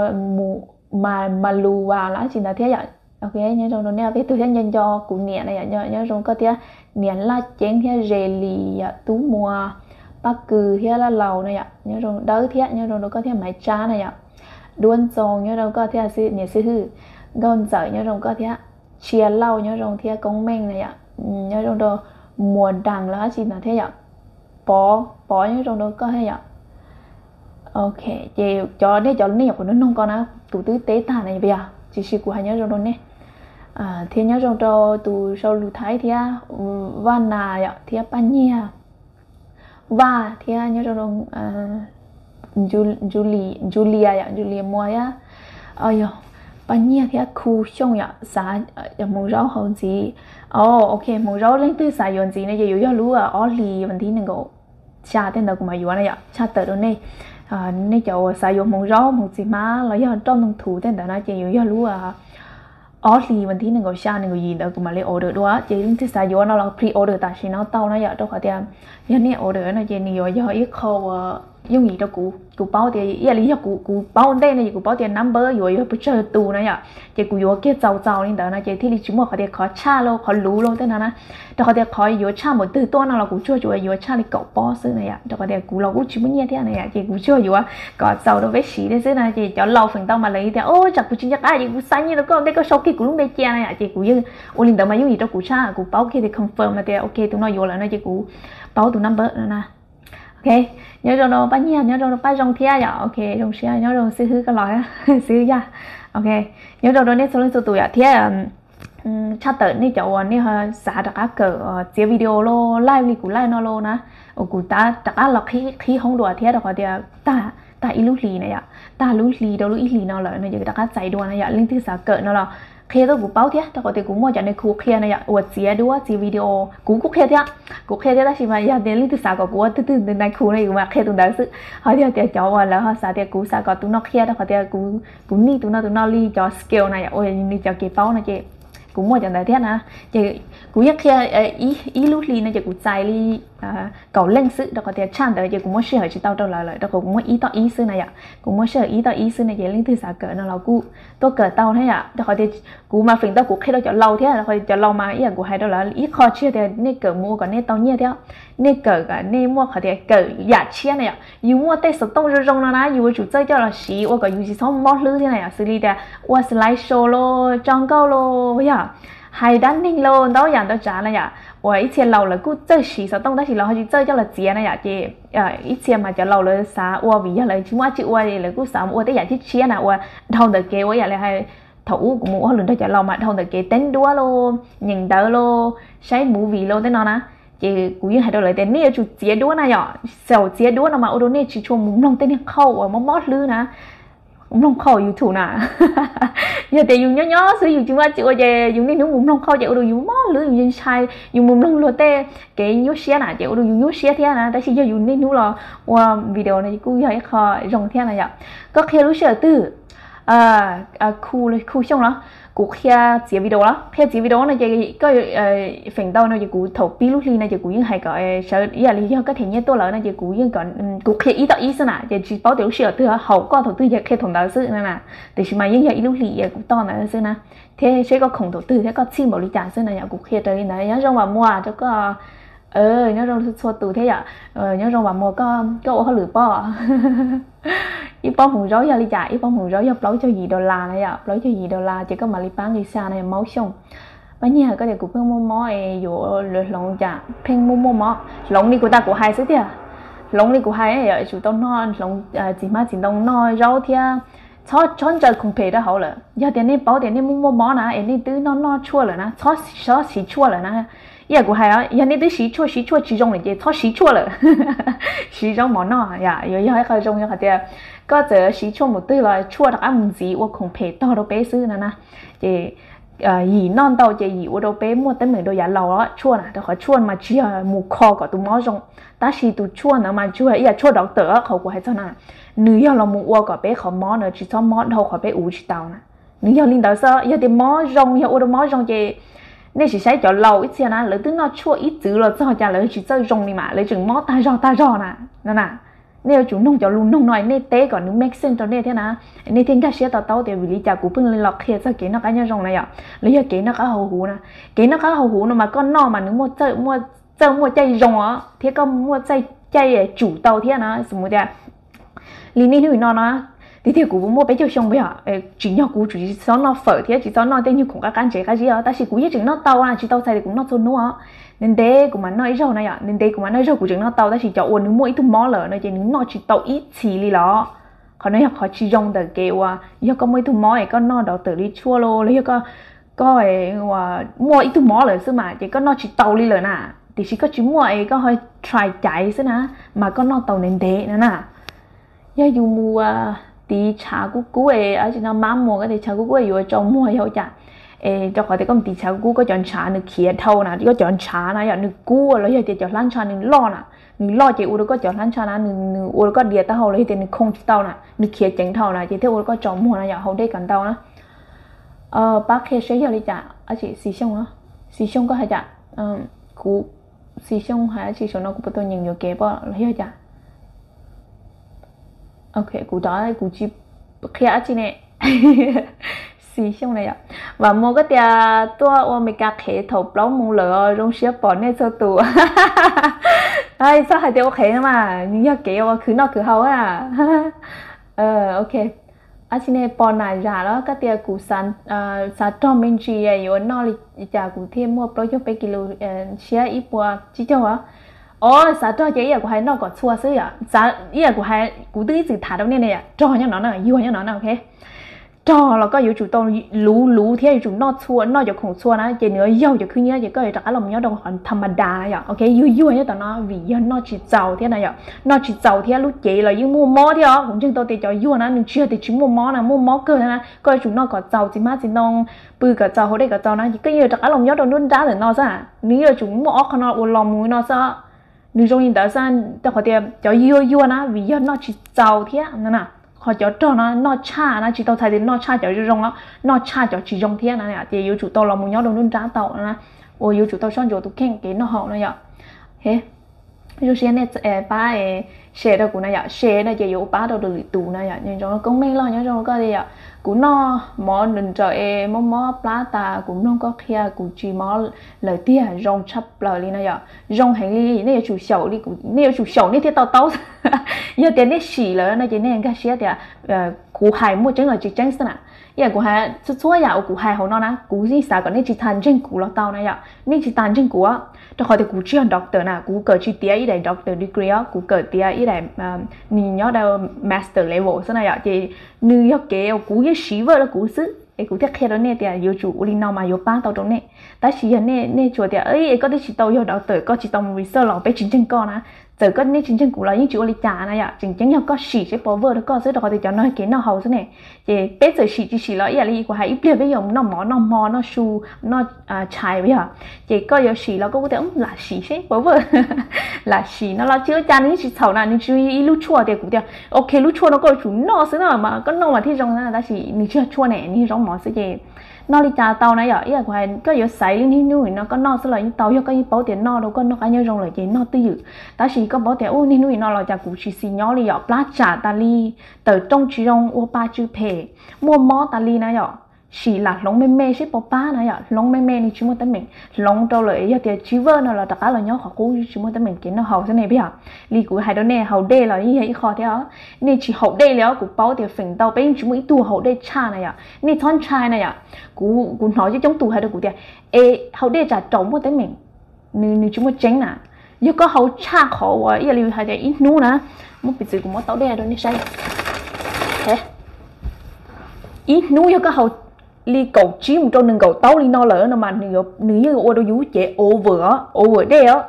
Mas Lus Vas los dab tsi ntawd thiab yom. Ok, nyob zoo rau nej ob peb tug thiab, nco nco kuv niam na yom, nyob zoo koj thiab. Niam Laj Ceeb thiab Zes Lis yom, Tub Muas, Paj Kws thiab Laj Laus na yom, nyob zoo Dawb thiab, nyob zoo rau koj thiab. Maiv Tsab na yom, Duab Ntxoo, nyob zoo koj thiab niam xib hwb. Nkauj Ntxawm, nyob zoo koj thiab. Tsia Lauj, nyob zoo thiab. Koob Meej na yom, nyob zoo rau Muas Daas los dab tsi ntawd thiab yom. Pov, Pov, nyob zoo rau koj thiab yom. Ok, ces cov nej cov nej nyuam qhuav noog ko na, kuv twb teb tag na yom, tiam sis kuv hais nyob zoo rau nej thiab. Nyob zoo rau tus sau lus Thaib thiab, Vaj Nas yom, thiab Paj Nyiag, Vaj thiab, nyob zoo rau Njulia yom, Njulia Muas thiab. Yog Paj Nyiag thiab Khu Xyooj yom, xav hmoov zaub hauv ntxiv. Ok, hmoov zaub leej twg xav yuav ntxiv no ces yuav yog lub ob hlis vas thib nees nkaum xya tej ntawd kuv mam yuav na yom. Tshaj tawm rau nej, nej cov uas xav yuav hmoov zaub, hmoov txiv hmab los yog roj ntoo thuv tej ntawd no ces yuav yog lub ob hlis vas thib nees nkaum xya nees nkaum yim ntawd kuv mam li order dua. Ces leej twg xav yuav no los pre order tam sim no tau na yom, rau qhov tias yog nej order no ces nws yuav yog ib qho uas yooj yim rau kuv. Kuv paub tias ib yam li yog kuv paub ua ntej no ces kuv paub tias number yuav yuav pes tsawg tus na yom. Ces kuv yuav kiag txaus txaus li ntawd no ces thiaj li tsis muaj qhov tias qhov tshaj los qhov luv los tej no na. Rau qhov tias qhov yuav tshaj npaum twg tuaj no los kuv tsuas yuav tshaj li kaum pob xwb na yom, rau qhov tias kuv los kuj tsis muaj nyiaj thiab na yom, ces kuv tsuas yuav kom txaus rau peb siv thiab xwb na. Ces cov laus feem ntau mas lawv tias, o, tsam kuv tsis nco qab ces kuv xa nyiaj rau koj ntej koj sau kiag kuv lub npe cia na yom. Ces kuv yeej ua li ntawd mas yooj yim rau kuv tshaj, kuv paub kiag tias confirm tias ok tus no yuav lawm no ces kuv paub tus number no na. Ok, nyob zoo rau Paj Nyiag, nyob zoo rau Paj Zoo thiab yom. Ok, zoo siab nyob rau xib hwb koj los, xib hwb Yaj. Ok, nyob zoo rau nej txhua leej txhua tus yom thiab. Tshaj tawm nej cov uas nej xav rov qab kawm txiav video los live li kuv live no los na, uas kuv rov qab los qhib hoob dua thiab rau qhov tias tag ib lub hlis na yom, tag lub hlis rau lub ib hlis no lawm no ces rov qab txais dua na yom. Leej twg xav kawm no los qhia tuaj kuv paub thiab rau qhov tias kuv muaj cov nai khu qhia na yom, uas txiav duab txiav video. Kuv kuj qhia thiab, kuv qhia thiab tab sis mas yog tias leej twg xav kom kuv ua twg twg nai khu no kuv mam qhia tus ntawd xwb. Ho yog tias cov uas lawv ho xav tias kuv xav kom tus no qhia rau qhov tias kuv nij tus no tus no li cov skill na yom, uas nws cov kev paub no ces kuv muaj cov ntawd thiab na. Ces kuv yeej qhia ib lub hli no ces kuv txais li kaum leej xwb rau qhov tias tshaj ntawd ces kuv muab sij hawm tsis tau rau lawv lawm rau qhov kuv muaj ib toj ib xwb na yom. Kuv muaj sij hawm ib toj ib xwb no ces leej twg xav kawm no los kuj tuaj kawm tau thiab yom. Rau qhov tias kuv mas feem ntau kuv qhia rau cov laus thiab, rau qhov cov laus mas ib yam kuv hais rau lawv ib qho tsis yog tias nej kawm mus ua kom nej tau nyiaj thiab, nej kawm kom nej muaj qhov tias kawm yam tshiab na yom. Yus muaj tej xov tooj zoo zoo no na yus yuav tsum txawj coj los siv ua kom yus tsis txhob mob hlwb thiab na yom. Xws li tias ua slide show los, tso nkauj los, yog hais dab neeg los, ntau yam ntau tsav na yom. Uas ib txhia laus lawv kuj txawj siv xov tooj tab sis lawv ho tsis txawj coj los txiav na yom. Ces ib txhia mas cov laus lawv xav ua vim yog lawv tsis muaj dab tsi ua lawv kuj xav ua tej yam tshiab tshiab na uas dhau ntawm kev ua ib yam li hais thaum ub kuv mus ua hauj lwm nrog cov laus mas dhau ntawm kev teeb duab los, nyeem ntawv los, saib movie los tej no na. Ces kuv yeej hais rau lawv tias nej yuav tsum txiav duab na yom, xaum txiav duab no mas ua rau nej tsis tshua mus mloog tej niag qhauj uas mob mob hlwb na, mloog qhauj YouTube na. Yog tias yus nyob nyob xwb yus tsis muaj dab tsi ua ces yus niaj hnub mus mloog qhauj ces ua rau yus mob hlwb, yus ntshai, yus mus mloog luag tej kev nyuaj siab na ces ua rau yus nyuaj siab thiab na. Tab sis yog yus niaj hnub los ua video no kuj yog ib qho zoo thiab na yom. Koj qhia lub sij hawm twg? Khu, khu xyoo los? Kuv qhia txiav video los? Qhia txiav video no ces koj feem ntau no ces kuv thaum pib lub hli no ces kuv yeej hais kom sawv ib yam li yog koj them nyiaj tuaj lawm no ces kuv yeej kom, kuv qhia ib toj ib xwb na ces tsis paub tias lub sij hawm twg haum koj thaum twg ces qhia thaum ntawd xwb na. Tiam sis mas yeej yog ib lub hlis kuv toj ntawd xwb na, thiab seb koj khoom thaum twg thiab koj txhij npaum li cas xwb na yom. Kuv qhia raws li ntawd. Nyob zoo Vam Muas rau koj, nyob zoo txhua tus thiab yom. Nyob zoo Vam Muas, koj ua hauj lwm pob? Ib pob hmoov zaub yog li cas? Ib pob hmoov zaub yog plaub caug yim dollar na yom, plaub caug yim dollar ces koj mam li pab nqi xya na yom, maub xyooj. Paj Nyiag, koj tias kuv pheej muaj mob es yuav hloov cas? Pheej muaj muaj mob, hloov li kuv tas kuv hais xwb tiag. Hloov li kuv hais, yuav tsum tau noj hloov txiv hmab txiv ntoo, noj zaub thiab txhob, txhob ntsaws khoom phem rau hauv lawm. Yog tias nej paub tias nej muaj muaj mob na es nej twb noj noj tshuaj lawm na, txhob, txhob siv tshuaj lawm na. Ib yam kuv hais, yog nej twb siv tshuaj, siv tshuaj tsis zoo lawm ces txhob siv tshuaj lawm. Siv zaub mov noj yom, yuav yog ib qho zoo. Yog hais tias koj txawm siv tshuaj mus twg los tshuaj rov qab mus ntxiv ua khoom phem tog rau peb xwb no na. Ces yim noj ntau ces yim ua rau peb muaj teeb meem rau yav laus os, tshuaj na, rau qhov tshuaj mas tsis yog mus kho kom tus mob zoo, tab sis tus tshuaj ntawd mas tsis yog ib yam tshuaj doctor qhov kuv hais txog na, nws yog los mus ua kom peb qhov mob na tsis txhob mob dhau qhov peb uv tsis tau na. Nws yog li ntawd xwb, yog tias mob zoo, yog ua rau mob zoo ces nej sim saib cov laus ib txhia na, lawv twb noj tshuaj ib txwv los txog cas lawv tsis txawj zoo li mas lawv tseem mob tag zog tag zog na, no na. Nej yuav tsum noog cov lus noog no nej teb kom nws make sense rau nej thiab na, nej thiaj nkag siab to taub tias vim li cas kuv pheej los qhia txog kev noj qab nyob zoo na yom, los yog kev noj qab haus huv na. Kev noj qab haus huv no mas koj noj mas nws muaj txawj, muaj txawj muaj caij zoo os, thiab koj muaj txawj caij tsum tau thiab na. Xws li tias li niaj hnub no na, tiag tiag kuv muaj peb caug xyoo yog tsim nyog kuv tsis txhob noj fawm thiab tsis txhob noj tej nyuag khoom qab qab ntsev qab zib os, tab sis kuv yeej tseem noj tau na, tsis tau txhais tias kuv noj txhua hnub os. Ntev ntev kuv mam noj ib zaug na yom, ntev ntev kuv mam noj ib zaug, kuv tseem noj tau, tab sis cov uas nws muaj ib tug mob lawm no ces nws noj tsis tau ib txhis li los. Qhov no yog qhov tsis zoo ntawm kev uas yog koj muaj ib tug mob es koj noj doctor li tshuaj los los yog koj, koj muaj ib tug mob lawm xwb mas ces koj noj tsis tau li lawm na. Tiam sis koj tsis muaj es koj ho try caiv xwb na, mas koj noj tau ntev ntev no na. Yog yus mus tiv tshav kub kub es, tsis no mab muag, koj tiv tshav kub kub yuav tsaus muag yog ua cas? Es rau qhov tias koj mus tiv tshav kub kub koj cov ntshav nws khiav dhau na, koj cov ntshav na yom nws kub los yog tias cov hlab ntsha nws loj na, nws loj ces ua rau koj cov hlab ntsha na nws, nws ua rau koj dias taub hau los yog tias nws khoo tsis tau na, nws khiav ceev dhau na ces thiaj ua rau koj tsaus muag na yom, haus dej kom ntau na. Pab qhia seb yog li cas, Xis Xyooj, Xis Xyooj koj hais cas? Kuv, Xis Xyooj hais tsis saum no kuv puas tau nyeem yuam kev pom los yog cas? Ok, kuv tsis qhia dab tsi ne. Xis Xyooj na yom, Vam Muas koj tias tuaj ua Meskas qhev thaum plaub moos lawm os, zoo siab pom nej txhua tus. Txhob hais tias ua qhev no mas, nws yog kev uas khwv noj khwv haus na. Ok, dab tsi ne, pos nam zam los koj tias kuv xav rog me ntsis yuav noj li cas kuv thiaj muaj plaub caug peb kis lus, siab ib puas tsib caug os. Os, xav rog ces ib yam kuv hais noj kom txhua xwb yom. Xav ib yam kuv hais, kuv twb ib txwm tham rau nej ne yom, rog nyob no na, yuag nyob no na, ok. Rog los koj yuav tsum tau luv luv thiab yuav tsum noj txhua, noj cov khoom txhua na, ces nws yuav yaug cov khwb nyiab ces koj yuav rov qab los mus nyob rau qhov tham ma das na yom, ok. Yuag yuag nyob tom no vim yog noj tsis txaus thiab na yom, noj tsis txaus thiab lub cev los yeej muaj mob thiab os. Kuv ntseeg tau tias cov yuag na nws tsis yog tias tsis muaj mob na, muaj mob kawg na. Koj yuav tsum noj kom txaus txiv hmab txiv ntoo, pw kom txaus, haus dej kom txaus na, ces koj yuav rov qab los nyob rau nruab nrab ntawm no xwb. Nws yuav tsum muaj ob qho no ua los mus no xwb. Nws zoo li ntawd xwb, rau qhov tias cov yuag yuag na vim yog noj tsis txaus thiab no na. Qhov cov rog no noj tshaj na, tsis tau txhais tias noj tshaj cov zoo zoo, noj tshaj cov tsis zoo thiab na, ces yuav tsum tau los mus nyob rau nruab nrab tau na, uas yuav tsum tau soj ntsuam tus kheej kev noj haus no yom. Zoo siab nej pab share rau kuv na yom, share no ces yuav ua pab rau lwm tus na yom. Nyob zoo koob meej loj nyob zoo koj li yom. Kuv noj mov nrawm nrawm es mob mob plab tas kuv mloog koj qhia kuv tsis mob lawm tiag, zoo tshaj plaws li na yom. Zoo heev li, nej yuav tsum xyaum li kuv, nej yuav tsum xyaum nej thiaj to taub. Yog tias nej sim lawm no ces nej nkag siab tias kuv hais muaj tseeb los tsis tseeb xwb na. Ib yam kuv hais txhua txhua yam uas kuv hais hauv no na, kuv yeej xav kom nej tsis tas ntseeg kuv los tau na yom. Nej tsis tas ntseeg kuv, rau qhov tias kuv tsis yog doctor na, kuv kawm tsis tiav ib daim doctor degree os, kuv kawm tiav ib daim, nws nyob rau master level xwb na yom. Ces nws yog kev uas kuv yeej siv vawj rau kuv xwb es kuv thiaj qhia rau nej tias yuav tsum ua li no mas yuav pab tau rau nej. Tab sis yog nej, nej tsuas tias es koj twb tsis tau yog doctor, koj tsis tau mus research los peb tsis ntseeg koj na. Txawm koj, nej tsis ntseeg kuv los yeej tsis ua li cas na yom, tseem ceeb yog koj sim seb puas work rau koj xwb, rau qhov tias cov no kev noj haus xwb ne. Ces peb txawm sim tsis sim los ib yam li kuv hais ib pliag peb yuav mus noj mov noj hmo noj su noj tshais yog, ces koj yuav sim los koj kuj tias lam sim seb puas work. Lam sim no los tsis ua cas, nws yeej tsis txhaum na, nws tsis ib lub tshuaj tias kuv tias ok lub tshuaj no koj yuav tsum noj xwb na mas koj noj mas thiaj zoo na, tab sis nws tsis yog tshuaj ne, nws yog zaub mov xwb ces noj li cas tau na yom. Ib yam kuv hais koj yuav xaiv li niaj hnub no koj noj xwb los yeej tau, yog koj yeej paub tias noj rau koj noj qab nyob zoo lawm ces noj twj ywm. Tab sis koj paub tias u niaj hnub no los cas kuv tsis xis nyob li yom, plab tsam tas li, tawm rooj tsis zoo, ua pa tsw phem, muaj mob tas li na yom. Sim lam hloov me me seb puas pab na yom, hloov me me nws tsis muaj teeb meem, hloov rau lawm yog tias tsis work no los rov qab los nyob qhov qub tsis muaj teeb meem kev noj haus xwb ne yom. Li kuv hais rau nej haus dej los yeej yog ib qho thiab os, nej tsis haus dej li os, kuv paub tias feem ntau peb yeej tsis muaj ib tug haus dej tshaj na yom, nej txhob ntshai na yom. Kuv, kuv hnov coob coob tus hais rau kuv tias es haus dej tsam raum muaj teeb meem, nws, nws tsis muaj tseeb na. Yog koj haus tshaj qhov uas ib yam li hais tias ib hnub na, muab piv txwv kuv muab taub dej rau nej saib. Ib hnub yog koj haus li kaum tsib mus rau nees nkaum taub li no lawm no mas nws yeej ua rau yus cev over, over dej os.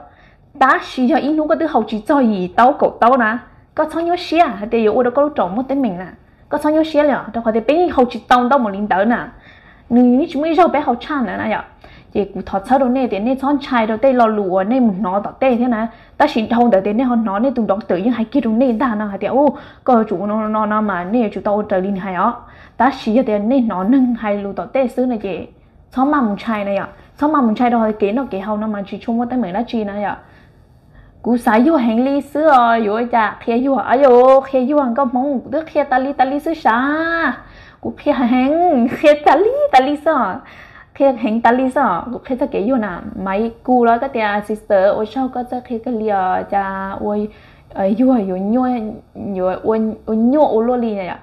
Tab sis yog ib hnub koj twb haus tsis txog yim taub kaum taub na, koj txhob nyuaj siab hais tias yuav ua rau koj lub raum muaj teeb meem na. Koj txhob nyuaj siab li os, rau qhov tias peb yeej haus tsis tau ntau mus li ntawd na. Nws yeej tsis muaj ib zaug peb haus tshaj ntawd na yom. Ces kuv thov txhawb rau nej tias nej txhob ntshai rau tej lo lus uas nej mus hnov tom tej thiab na. Tab sis dhau ntawd tias nej ho hnov nej tus doctor yeej hais kiag rau nej ntag no hais tias u, koj yuav tsum ua no no no mas nej yuav tsum tau ua raws li nws hais os. Tab sis yog tias nej hnov neeg hais lus tom tej xwb no ces txhob maj mus ntshai na yom, txhob maj mus ntshai rau qhov kev noj kev haus no mas tsis tshua muaj teeb meem dab tsi na yom. Kuv xav yuag heev li xwb os, yuav ua cas qhia yuag, a yuav qhia yuag nkauj Hmoob kuv twb qhia tas li tas li xwb sav. Kuv qhia heev, qhia tas li tas li xwb os. Qhia heev tas li xwb os, kuv qhia txog kev yuag na. Maiv Kuj los koj tias sister ua tsaug koj txawj qhia kawg li os, cas ua yuag yuav nyuaj, ua nyuaj ua luaj li na yom.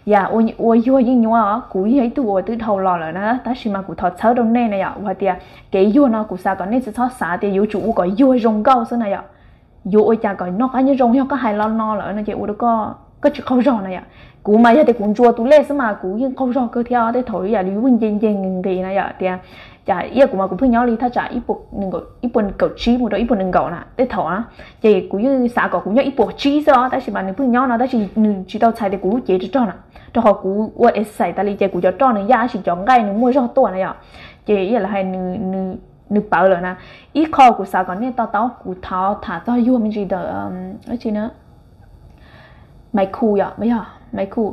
Yam ua yuag yeej nyuaj os, kuv yog ib tug uas twb dhau los lawm na, tab sis mas kuv thov txhawb rau nej na yom, uas hais tias kev yuag no kuv xav kom nej tsis txhob xav tias yuav tsum ua kom yuag zoo nkauj xwb na yom. Yuav ua cas kom noj qab nyob zoo, yog koj hais lo no lawm no ces ua rau koj, koj tsis qaug zog na yom. Kuv mas yog tias kuv ntsuas tus lej xwb mas kuv yeej qaug zog kawg thiab, tej thaum yam li nce nce nqis nqis na yom, tias cas ib yam kuv mas kuv pheej nyob li thaj tsam ib puas kaum tsib mus rau ib puas nees nkaum na tej thaum na. Ces kuv yeej xav kom kuv nyob ib puas tsib xwb os, tab sis mas nws pheej nyob no tab sis nws tsis tau txhais tias kuv lub cev rog rog na, rau qhov kuv ua exercise tas li ces kuv cov roj nws yaj tab sis cov nqaij nws muaj zog tuaj na yom. Ces ib yam li hais nws pawv lawm na. Ib qho kuv xav kom nej to taub, kuv thov tham txog yuag me ntsis ntawm, dab tsi na, Maiv Kuj yom, yog Maiv Kuj.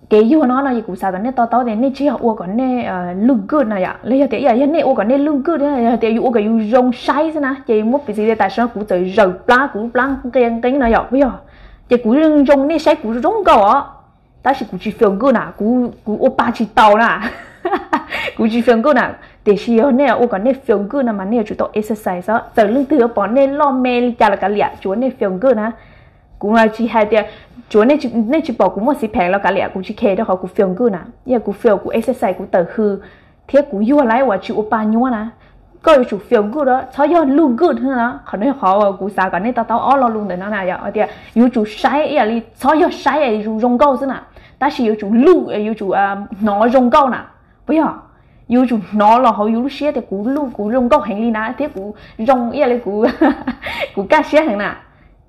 Kev yuag no no ces kuv xav kom nej to taub tias nej tsis yog ua kom nej look good na yom, los yog tias ib yam yog nej ua kom nej look good, yog tias yus ua kom yus zoo saib xwb na, ces muab piv txwv tias tam sim no kuv txawm zawm plab, kuv lub plab nqia nqeeb no yom, puas yog? Ces kuv zoo zoo nej saib kuv zoo nkauj os, tab sis kuv tsis feel good na, kuv, kuv ua pa tsis tau na. Kuv tsis feel good na. Tiam sis yog nej ua kom nej feel good no mas nej yuav tsum tau exercise xwb. Txawm leej twg yuav pom nej loj me li cas los kav liam, tsuav nej feel good na. Kuv mas tsis hais tias tsuav nej tsis pom kuv muaj six pack los kav liam, kuv tsis care rau qhov kuv feel good na. Ib yam kuv feel kuv exercise kuv tawm hws thiab kuv yuag laib uas tsis ua pa nyuab na. Koj yuav tsum feel good, txhob yog look good na. Qhov no yog qhov kuv xav kom nej to taub ob lo lus ntawm no na, yog tias yuav tsum saib ib yam li, txhob yog saib zoo nkauj xwb na, tab sis yuav tsum look, yuav tsum hnov zoo nkauj na, puas yog? Yuav tsum hnov los hauv yus lub siab tias kuv look, kuv zoo nkauj heev li na, thiab kuv zoo ib yam li kuv, kuv kaj siab heev na.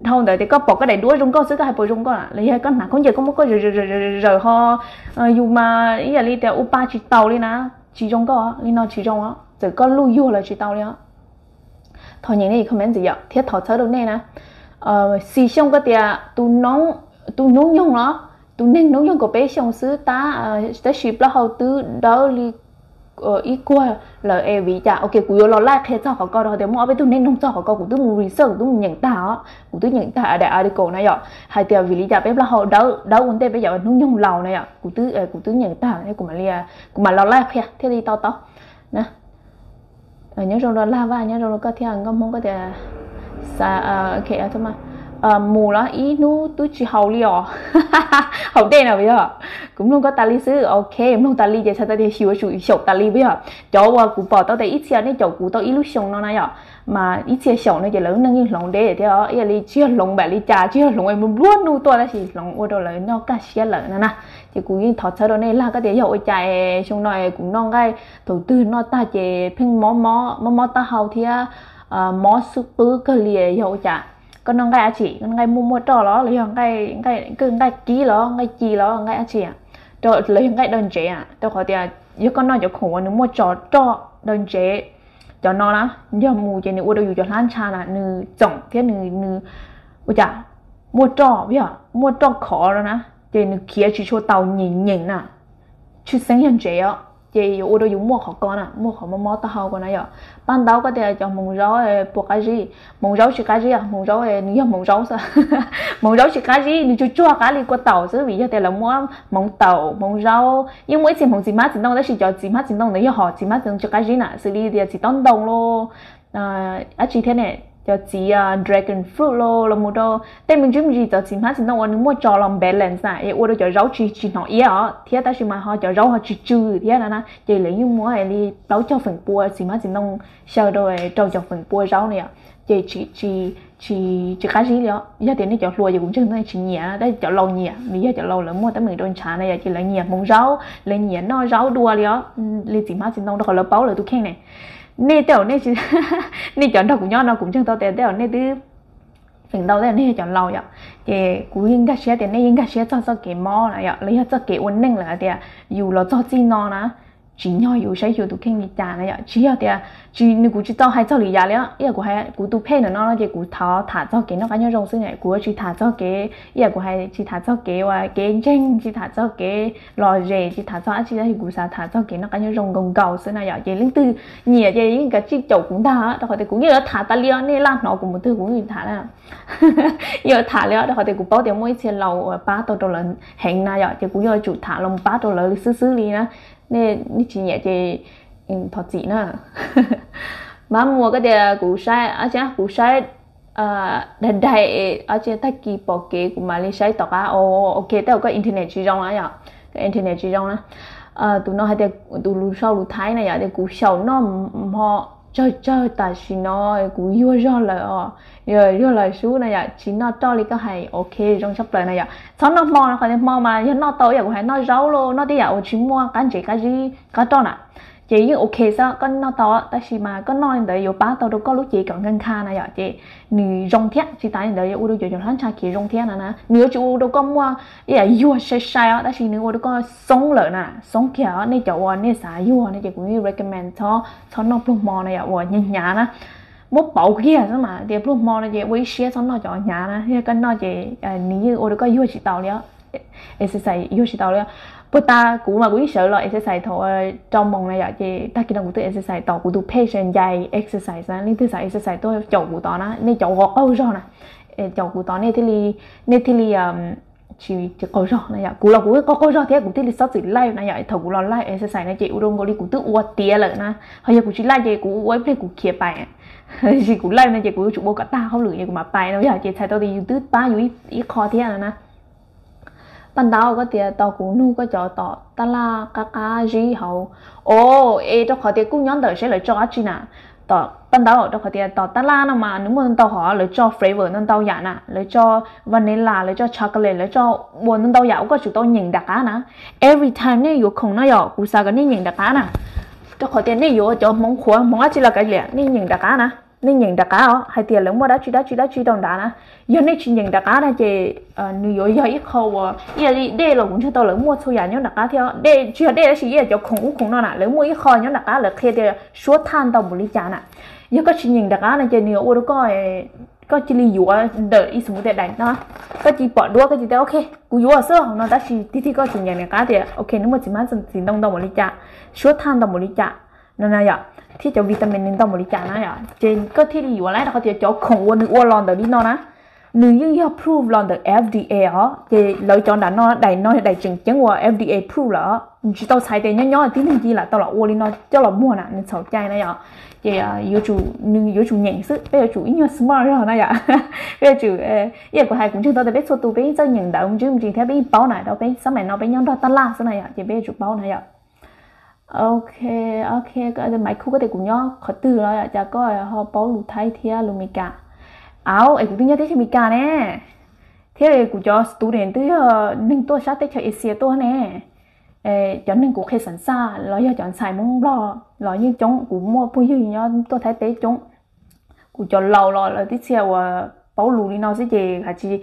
Dhau ntawd tias koj pom koj daim duab zoo nkauj xwb koj hais puas zoo nkauj na? Los yog koj hnav khaub ncaws koj muab koj zawm zawm zawm ho yus mas ib yam li tias ua pa tsis taus li na, tsis zoo nkauj li no, tsis zoo. Txawm koj look yuag los tsis tau li os. Thov nyeem nej comment ntxiv yom, thiab thov txhawb rau nej na. Xis Xyooj koj tias tus hnub nyoog los, tus neeg hnub nyoog kaum peb xyoo xwb tab, tab sis plaub hau twb dawb li ib kuag lawm es vim li cas? Ok, kuv yuav los laij qhia txog qhov ko rau qhov tias muaj ob peb tug neeg nug txog qhov ko, kuv twb mus research, kuv twb mus nyeem tag os, kuv twb nyeem tag daim article na yom, hais tias vim li cas peb plaub hau dawb ua ntej peb cov hnub nyoog laus na yom, kuv twb, kuv twb nyeem tag, kuv mam li, kuv mam los laij qhia thiaj li to taub na. Nyob zoo rau Lag Vaj, nyob zoo rau koj thiab, nkauj Hmoob koj tias mus los ib hnub twb tsis haus li os. Haus dej na puas yog? Kuv mloog koj tas li xwb, ok, mloog tas li ces txhais tau tias xyuav tsum xyaum tas li puas yog? Cov uas kuv pom tau tias ib txhia nej caum kuv tau ib lub xyoo no na yom, mas ib txhia xyaum no ces lawv lub neej yeej hloov deb thiab os, ib yam li tsis yog hloov npaum li cas, tsis yog hloov es mus nplua nuj tuaj, tab sis hloov ua rau lawv noj kaj siab lawm no na. Ces kuv yeej thov txhawb rau nej, Lag koj tias yog ua cas xyoo no kuv noj nqaij, thaum twg noj tag ces pheej mob mob, mob mob taub hau thiab mob xub qwb kawg li, yog ua cas? Koj noj nqaij dab tsi? Koj noj nqaij muaj muaj roj los los yog nqaij, nqaij kib los nqaij ci los nqaij dab tsi? Los yog nqaij daw ntsev? Rau qhov tias yog koj noj cov khoom uas nws muaj tso roj daw ntsev, cov no na, yog mus ces nws ua rau yus cov hlab ntsha na nws txoom thiab nws, nws ua cas, muaj roj, yog muaj roj khov no na, ces nws khiav tsis tshua taus, nyeem nyeem na, tshwj xeeb yog ntsev os, ces yuav ua rau yus muaj qhov ko na, muaj qhov mob mob taub hau ko na yom. Paj Ntaub koj tias cov hmoov zaub puas qab zib? Hmoov zaub tsis qab zib, hmoov zaub nws yog hmoov zaub xwb. Hmoov zaub tsis qab zib, nws tsuag tsuag qab li kua taum xwb, vim yog tias lawv muab hmoov taum, hmoov zaub, yeej muaj ib txhia hmoov txiv hmab txiv ntoo, tab sis cov txiv hmab txiv ntoo ntawd yog hom txiv hmab txiv ntoo tsis qab zib na, xws li tias txiv taub ntoo los dab tsi thiab ne, cov txiv dragon fruit los los mus rau tej me ntsis me ntsis cov txiv hmab txiv ntoo uas nws muaj tso los balance na, es ua rau cov zaub tsis, tsis hnov iab os thiab, tab sis mas ho cov zaub ho tsw tsw thiab no na, ces lawv yeej muab li plaub caug feem pua txiv hmab txiv ntoo xyaw rau rau caum feem pua zaub na yom, ces tsis, tsis qab zib li os. Yog tias nej cov hluas ces kuv ntseeg nej tsis nyiam, tab sis cov laus nyiam, vim yog cov laus lawv muaj teeb meem rau ntshav na yom, ces lawv nyiam hmoov zaub, lawv nyiam noj zaub dua li os, li txiv hmab txiv ntoo, rau qhov lawv paub lawv tus kheej ne. Nej tej zaum nej, nej cov nrog kuv nyob no kuv ntseeg tau tias tej zaum nej twb feem ntau tej zaum nej yog cov laus yom, ces kuv yeej nkag siab tias nej yeej nkag siab txog txoj kev mob na yom, los yog txoj kev ua neej lawm hais tias yus los txog txij no na, tsim nyog yus saib xyuas tus kheej li cas na yom, tsis yog tias, tsis, nws kuv tsis tau hais txog lwm yam li os, ib yam kuv hais kuv tus page ntawm no no ces kuv thov tham txog kev noj qab nyob zoo xwb na, kuv tsis tham txog kev, ib yam kuv hais tsis tham txog kev uas kev ntseeg, tsis tham txog kev lom zem, tsis tham txog dab tsi, tab sis kuv xav tham txog kev noj qab nyob zoo nkaus nkaus xwb na yom, ces leej twg nyiam ces yeej kav tsij caum kuv ntag, rau qhov tias kuv yeej yuav tham tas li os, nej laj hnov kuv mus twg kuv yeej tham na. Yeej yuav tham li os, rau qhov tias kuv paub tias muaj ib txhia laus uas pab tau rau lawv heev na yom, ces kuv yeej yuav tsum tham los pab rau lawv xwb xwb li na. Nej tsis nyiam ces thov txim na. Mab Muas koj tias kuv saib, kuv saib daig daig, tag kis pom kev kuv mam li saib tom qab. Ok, tej zaum koj internet tsis zoo na yom, koj internet tsis zoo na. Tus no hais tias, tus lus sau lus Thaib na yom, tias kuv xyaum noj hmo tsawg tsawg tam sim no kuv yuag zog lawm os, yuag lawm sub na yom, tsis noj roj li koj hais. Ok, zoo tshaj plaws na yom. Txhob noj hmo no, qhov tias hmo mas yog noj tau ib yam kuv hais noj zaub los noj tej yam uas tsis muaj qab ntsev qab zib qab roj na, ces yeej ok xwb, koj noj tau, tab sis mas koj noj li ntawd yuav pab tau rau koj lub cev kom nkag nkha na yom, ces nws zoo thiab, tsis tas li ntawd yuav ua rau cov cov hlab ntsha khiav zoo thiab no na. Nws yuav tsis ua rau koj muaj ib yam yuag sai sai os, tab sis nws ua rau koj xoob lawm na, xoob kiag os. Nej cov uas nej xav yuag no ces kuv recommend txhob, txhob noj pluag hmo na yom, uas hnyav hnyav na, muab pauv kiag xwb mas tias pluag hmo no ces ua ib siab txhob noj cov hnyav na, yog koj noj ces nws yeej ua rau koj yuag tsis tau li os, exercise yuag tsis tau li. Puag ta kuv mas kuv yeej sawv los exercise thaum rau moos na yom, ces tag kis no kuv twb exercise tos kuv tus page ncaim exercise na, leej twg xav exercise tuaj caum kuv tod na, nej cov uas qaug zog na, caum kuv tod nej thiaj li, nej thiaj li tsis, tsis qaug zog na yom. Kuv los kuv qaug qaug zog thiab kuv thiaj li xob txwm laij na yom, thaum kuv los laij exercise no ces ua rau nkaus li kuv twb ua tiav lawm na, ho yog kuv tsis laij ces kuv ua ib pliag kuv khiav pais, tiam sis kuv laij no ces kuv yuav tsum ua kom tag hauj lwm ces kuv mam pais no yom, ces txhais tau tias yus twb pab yus ib qho thiab no na. Paj Ntaub koj tias tos kuv nug koj cov tom tab laj qab qab zib hauv. O, es rau qhov tias kuj nyob ntawm seb lawv tso dab tsi na. tom paj ntaub, rau qhov tias tom tab laj no mas nws muaj ntau hom, lawv tso flavor ntau ntau yam na, lawv tso vanilla, lawv tso chocolate, lawv tso ua ntau ntau yam uas koj tsum tau nyeem nram qab na. Every time nej yuav khoom no yom, kuv xav kom nej nyeem nram qab na, rau qhov tias nej yuav cov hmoov qhuav hmoov dab tsi los kav liam, nej nyeem nram qab na. Nej nyeem nram qab os hais tias lawv muaj dab tsi dab tsi dab tsi rau nrad na. Yog nej tsis nyeem nram qab na ces nws yuav yog ib qho uas ib yam li dej los kuv ntseg tau lawv muaj txhua yam nyob nram qab thiab. Dej tsis yog dej tab sis ib yam cov khoom ub khoom no na, lawv muaj ib qho nyob nram qab lawv qhia tias suab thaj ntau npaum li cas na. Yog koj tsis nyeem nram qab no ces nws yuav ua rau koj, koj cia li yuav ntawm ib xus tias daim no, koj cia li pom duab koj cia li tias ok, kuv yuav xwb no, tab sis tiag tiag koj tsis nyeem nram qab tias ok nws muaj txiv hmab txiv ntoo ntau npaum li cas, suab thaj ntau npaum li cas no na yom, thiab cov vitamin nws ntau npaum li cas na yom, ces koj thiaj li yuav lawm, rau qhov tias cov khoom uas nws ua los ntawm li no na, nws yeej yog proof los ntawm F D A os, ces lawv cov nram no daim no yog daim tseem ceeb uas F D A proof lawm, tsis tau txhais tias nyob nyob tib neeg cia li lam tau los ua li no coj los muag na, nws txhaum cai na yom. Ces yuav tsum, nws yuav tsum nyeem xwb, peb yuav tsum ib nyuag smart zog na yom. Peb yuav tsum, ib yam kuv hais kuv ntseeg tau tias peb txhua tus peb yeej txawj nyeem ntawv mus ntsib mus ntsis thiab peb yeej paub na, rau peb xab maim no peb nyob nrog tab laj xwb na yom, ces peb yuav tsum paub na yom. Ok, ok, Maiv Khu, koj tias kuv nyob qhov twg los yom, cas koj ho paub lus Thaib thiab lus Meskas? Au, es kuv twb nyob teb chaws Meskas ne, thiab kuv cov student twb yog neeg tuaj sab teb chaws Asia tuaj ne. Cov neeg kuv qhia xav xaj los yog cov ntxhais Hmoob Nplog los yeej coob, kuv muaj phooj ywg nyob tuaj Thaib teb coob. Kuv cov laus los lawv tib txhia uas paub lus li no xwb ces hais tsis,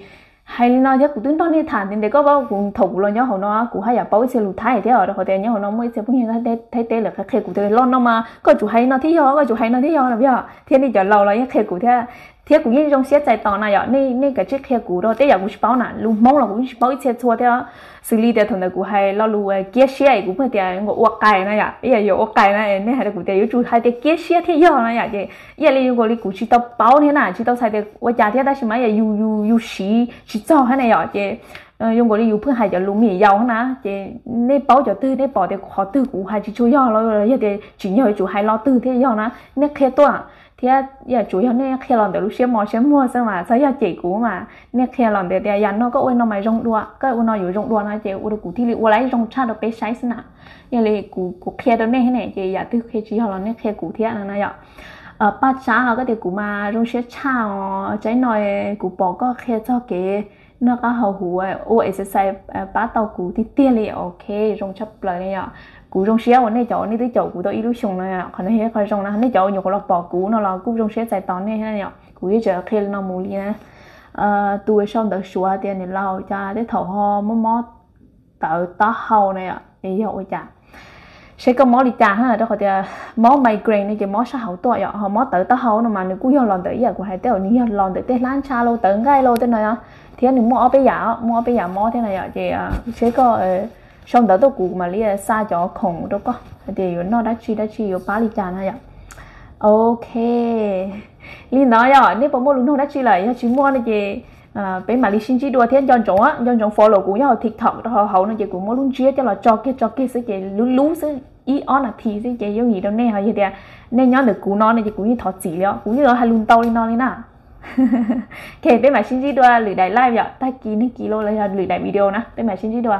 hais li no thiab kuv twb nrog nej tham ntev ntev, koj paub kuv thaum kuv los nyob hauv no kuv haj yam paub ib txhia lus Thaib thiab os, rau qhov tias nyob hauv no muaj ib txhia phooj ywg Thaib teb lawv qhia kuv tias los no mas koj tsum hais li no thiab yog, koj tsum hais li no thiab yog no yog, thiab nej cov laus los yeej qhia kuv thiab. Thiab kuv yeej zoo siab txais tos na yom, nej, nej kav tsij qhia kuv rau tej yam kuv tsis paub na, lus Hmoob los kuv yeej tsis paub ib txhia txhua thiab. Xws li tias thaum ntawd kuv hais lo lus kiab siab es kuv pheej tias nkaus ua qais na yom, ib yam yuav ua qais na, nej hais rau kuv tias yuav tsum hais tias kiab siab thiaj yog na yom, ces ib yam li zoo nkaus li kuv tsis tau paub thiab na, tsis tau txhais tias ua cas thiab, tab sis mas ib yam yus, yus, yus siv tsis txog thiab na yom, ces zoo nkaus li yus pheej hais cov lus me nyuam yaus na, ces nej paub cov twg, nej pom tias qhov twg kuv hais tsis tshua yog los yog tias tsim nyog yuav tsum hais lo twg thiaj yog na, nej qhia tuaj. Thiab yam tsuas yog nej qhia los ntawm lub siab mos siab muag xwb mas txhob yog cem kuv mas, nej qhia los ntawm tias yam no koj ua no mas zoo dua, koj ua no yuav zoo dua no ces ua rau kuv thiaj li ua laiv zoo tshaj rau peb saib xwb na. Yog li kuv, kuv qhia rau nej thiab ne, ces yam twg qhia tsis yog los nej qhia kuv thiab no na yom. Paj Tsab, koj tias kuv mas zoo siab tshaj os, tsaib no kuv pom koj qhia txog kev noj qab haus huv ua exercise pab tau kuv tiag tiag li, ok, zoo tshaj plaws li yom. Kuv zoo siab uas nej cov, nej twb caum kuv tau ib lub xyoos no, qhov no yog ib qho zoo na, nej cov uas nyuam qhuav los pom kuv no los kuj zoo siab txais tos nej thiab yom, kuv yeej tseem qhia li no mus li na. Tus sau ntawv Suav tias niam laus cas tej thaum ho mob mob tawv taub hau na yom, es yog ua cas? Seb koj mob li cas ha, rau qhov tias mob migraine no ces mob sab hauv tuaj yom, ho mob tawv taub hau no mas nws kuj yog los ntawm ib yam kuv hais tej zaum nws yog los ntawm tej hlab ntsha los tawv nqaij los tej no, thiab nws muaj ob peb yam, muaj ob peb yam mob thiab na yom, ces seb koj sau ntawv tuaj kuv mam li xa cov khoom rau koj hais tias yuav noj dab tsi dab tsi yuav pab li cas na yom. Ok, li ntawd yog nej puas muaj lus nug dab tsi lawm, yog tsis muaj no ces peb mam li sib ntsib dua thiab nco ntsoov, nco ntsoov follow kuv nyob hauv TikTok rau hauv no ces kuv muab lub ntsiab coj los tso kiag tso kiag xwb ces lub lub xwb ib ob nas this xwb ces yooj yim rau nej, ho yog tias nej nyob ntawm kuv no no ces kuv yeej thov txim li os, kuv yeej yuav hais lus ntau li no li na. Ok, peb mam sib ntsib dua lwm daim live yom, tag kis nag kis los yog lwm daim video na, peb mam sib ntsib dua.